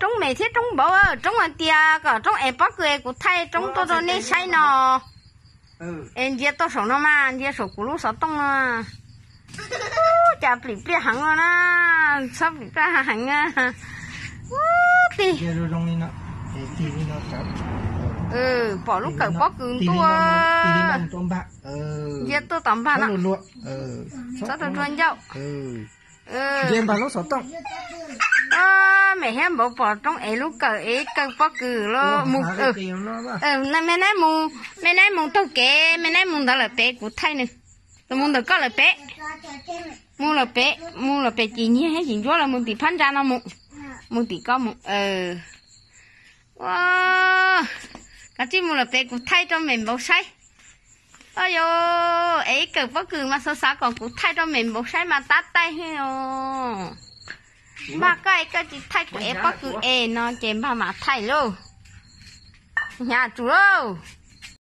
Roob Mem thiab Roob Npauv, Roob hais tias kom Roob ev pob kws es kuv thaij Roob tuaj rau nej saib no. Es ntsia tuaj saum no mas, ntsia saum kuv lub xov tooj no. Ub, cas plim pliaj heev no na, txhob plim pliaj heev. Ub, tig. Pom lub kawm pob kws ntuj, ntsia tuaj tom npag no. Txhob rua rua ncauj. Mem thiab Npauv pom Roob ev lub kawm, ev kawm pob kws los mus. Mem neb mus, mem neb mus taug kev, mem neb mus ntawd lawm pem kuv thaij nws. Mus ntawm koj lawm pem, mus lawm pem, mus lawm pem Cim Nyiag thiab Cim Ntsuab lawv mus tim phab ntsa no mus, mus tim koj mus. Ua, kav tsij mus lawm pem kuv thaij rau Mem Npauv saib. Au yos, ev ib kawm pob kws mas xav xav kom kuv thaij rau Mem Npauv saib mas tab taij thiab os. Npag koj es koj tsis thaij kuv ev pob kws es no ces npag mam thaij lauj. Hnyav tsum lauj.